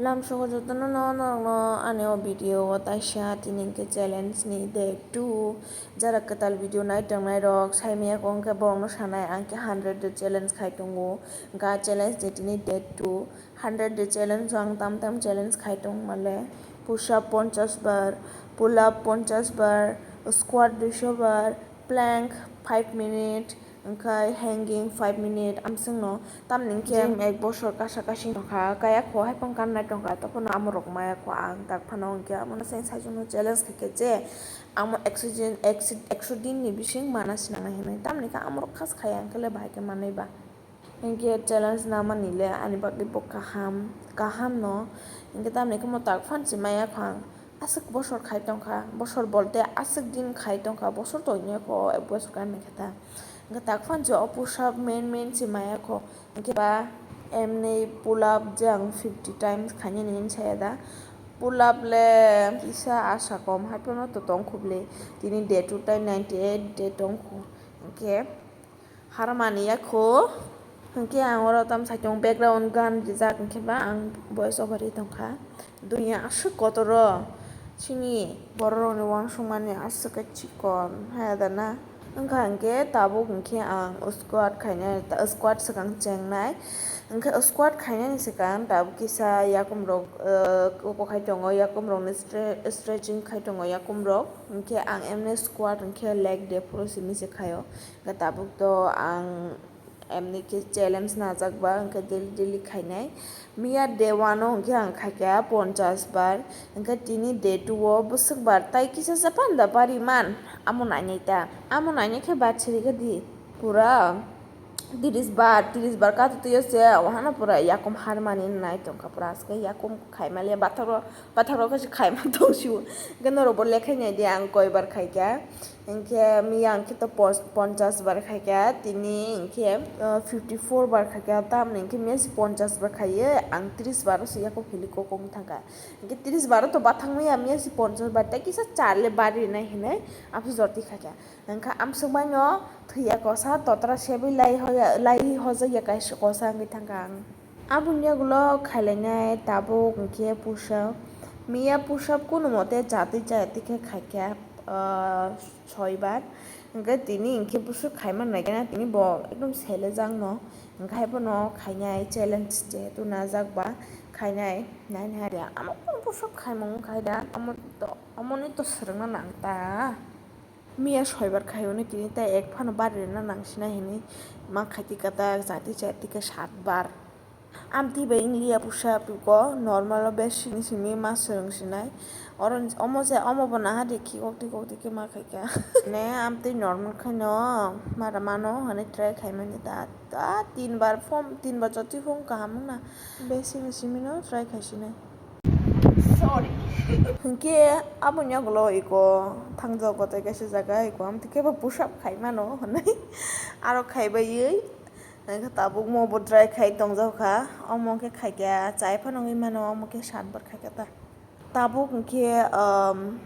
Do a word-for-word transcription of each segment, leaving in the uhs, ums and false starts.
Lamsogo jotono no norokno ani o video o taisa tini hwnkhe challenge ni day two. Jara kwtal video nai tongnai rok sai maya kho hwnkhe borokno sanai ang khe hundred day challenge khai tongo. Hwnkhe a challenge ni tini day two. Hundred day challenge o ang tam tam challenge khai tong male. Push up ponchash bar, pull up ponchash bar, squat duisho bar, plank five minute, hwnkhe hanging five minute, amswkno tamni hwnkhe gym ek bosor kasa kasi tongkha, kaya kho haiphano kannai tongkha, tongphano amorok maya kho ang tak phano hwnkhe amono chwng saichungno challenge khaikhe je amo ekso din, ekso, ekso din ni bising mana sinangnai hinwi, tamni khe amorok khas khaya hwnkhe le bahai khe manwi ba. Hwnkhe challenge namani le ani bagwi bo kaham, kaham no. Hwnkhe tamni khe mo tak phan se maya kho ang. Aswk bosor khai tongkha, bosor bolte aswk din khai tongkha, bosor to wngya kho, ek bosor gana khe ta. Hwnkhe tak phan se o push up main main se maya kho. Hwnkhe ba emni pull up je ang fifty times khainani hinwi saya da. Pull up le kisa asa kom, haiphano to tong khuble. Tini day two tai ninety eight day tong kho. Hwnkhe harmani yakho. Hwnkhe ang oro tamo saichung background gan rijak, hwnkhe ba ang voice over ri tongkha. Duniya aswk kotor o, chini borok rokni uansukmani aswk khe chikon, haya da na? Wngkha hwnkhe tabuk hwnkhe ang squat khainai, squat swkang chengnai. Hwnkhe squat khainani swkang tabuk kisa yakum rok, eh, koko khai tongo, yakum rokni stre-, stretching khai tongo yakum rok. Hwnkhe ang emni squat hwnkhe leg day phuru simi se khaio. Hwnkhe tabuk to ang emni khe challenge najak ba, hwnkhe daily daily khainai. Miya day one o hwnkhe ang khaikha ponchash bar, hwnkhe tini day two o bwswk bar tai kisa japan da bari man. Amo nainai ta, amo nainai khe bar sirikha di pura. Tiris bar, tiris bar kato twi se, wahano pura yakum harmani nai tongkha, pura aske yakum khaimaliya, bathak rok, bathak rok khe se khaima tong sio. Hwnkhe norok bo lekhai nai di, ang koi bar khaikha. Hwnkhe miya hwnkhe to pos-, ponchash bar khaikha, tini hwnkhe, uh, fifty four bar khaikha, tamni hwnkhe miya se ponchash bar khaiye, ang tiris bar o se yakum hili kokong thangkha. Hwnkhe tiris bar o to bathang maya, miya se ponchash bar, tei kisa chale bari nai hinwi, abse jor twi khaikha. Hwnkha amswkmaino thwiya kosa totra sebwi lai hoya, lai hojakya kaisa kosa wngwi thangkha ang. Aboni yagulo khailainai tabuk hwnkhe push up. Miya push up kunu mote chatwi chatwi khe khaikha, ah, soibar. Hwnkhe tini hwnkhe bwswk khaima naikhe na tini bo ekdom selejakno. Hwnkhe haiphano khainai challenge jehetu najak ba khainai nainai. Amo kunu push up khaimung khai da, amo to, amoni to swrwngna nang ta. Miya soibar khaio ni tini tai ek phano bari rwna nangsinai hinwi ma khaiti kata jati jati khe saat bar. Amtwi bai wng liya pusa piko normal o besi ni simi ma swrwng sinai. Oro omo se omo bo naha de khikok tikok tikhe ma khaikha. Ne amtwi normal khaino mara mano hinwi try khaimani ta. Ta tin bar phone, tin bar jotwi phone kaham wngna. Besi ni simi no try khaisinai. Sorry. Hwnkhe aboni yagulo iko thangjago tei kaisa jaga iko amtwi khe bo push up khai mano hinwi aro khai baiwi hwnkhe tabuk mo bo try khai tongjak kha omo khe khaikha chai phano wngwi mano omo khe saat bar khaikha ta tabuk hwnkhe um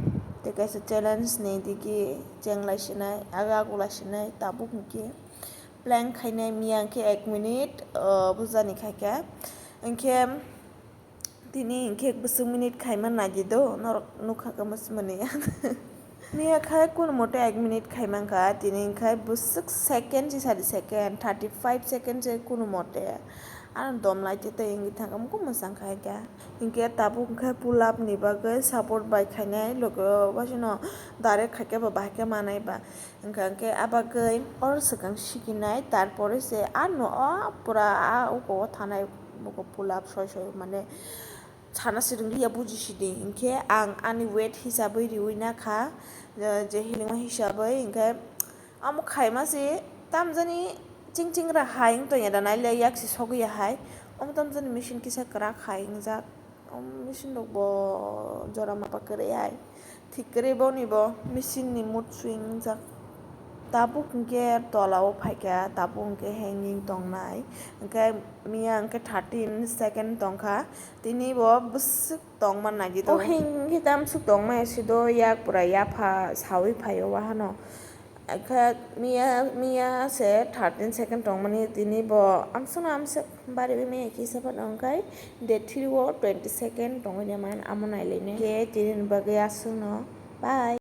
tei kaisa challenge ni digi chenglai sinai aga agulai sinai tabuk hwnkhe plank khainai miya hwnkhe ek minute uh bujani khaikha hwnkhe. Tini hinkhe bwswk minute khaima nagi do, norok nukha khe mwsmani. Miya khai kunu mote ek minute khai mankha, tini hinkhe bwswk second se sadi second, thirty five second se kunu mote. Ano dom lai te tei wngwi thangkha, mukhu mwsang khai kha. Hinkhe tabuk hinkhe pull up ni bagwi support bai khainai, loge o waisano direct khaikhe bo bahai khe manai ba. Hwnkha hwnkhe a bagwi oro swkang sikinai, tarpore se ano o pura a uko o thanai buko pull up soi soi mane sana swrwng liya buji sidi. Hinkhe ang ani weight hisabwi riwi nakha, je, je hilingma hisabwi, hinkhe amo khaima se tamjani ching ching ra hai wng tongya da naile yak se sogwi ya hai, omo tamjani machine kisa kwrak hai wngjak. O machine rok bo jora mapa kwrwi hai. Thik kwrwi boni bo machine ni mood swing wngjak. Tabuk hinkhe tola o phaikha, tabuk hinkhe hanging tongnai. Hinkhe miya hinkhe thirteen second tongkha. Tini bo bwswk tongma nagi tongo. O hanging hinkhe tamswk tongmaya sido yak pura yapha sawi phaio wahano. Kha miya, miya se thirteen second tongmani, tini bo amsano amsa bari bai maya kisa phano wngkhai date three o twenty second tongwi naman amo nailainai. Khe tini bagwi aswkno bye.